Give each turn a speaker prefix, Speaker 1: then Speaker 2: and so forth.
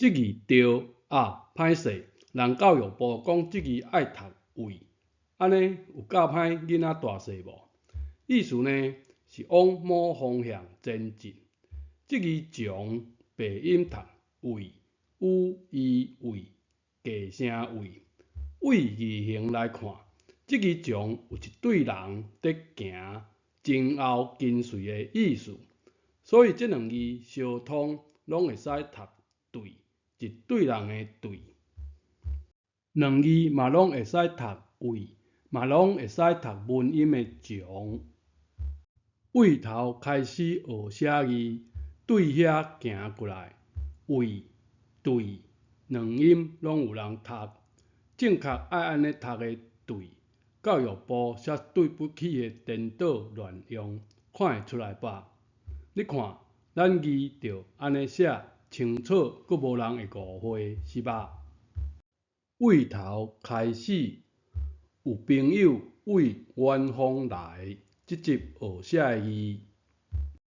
Speaker 1: 這字著啊，歹勢，人教育部講這字愛讀位，按呢有教歹囡仔大細無？意思呢是往某方向前進。這字傱白音讀畏，u i 畏，假聲畏。對字形來看，這字傱有一隊人佇行，前後緊隨的意思，所以這兩字相通，攏會使讀隊，一隊人的隊。兩字嘛攏會使讀畏，嘛攏會使讀文音的傱。對頭開始學寫字，對遐行過來，畏、隊兩音攏有人讀，正確愛按呢讀的隊，教育部寫對不起的顛倒亂用，看會出來吧？你看，咱字就按呢寫，清楚，閣無人會誤會，是吧？對頭開始有朋友對遠方來，這集學寫的字。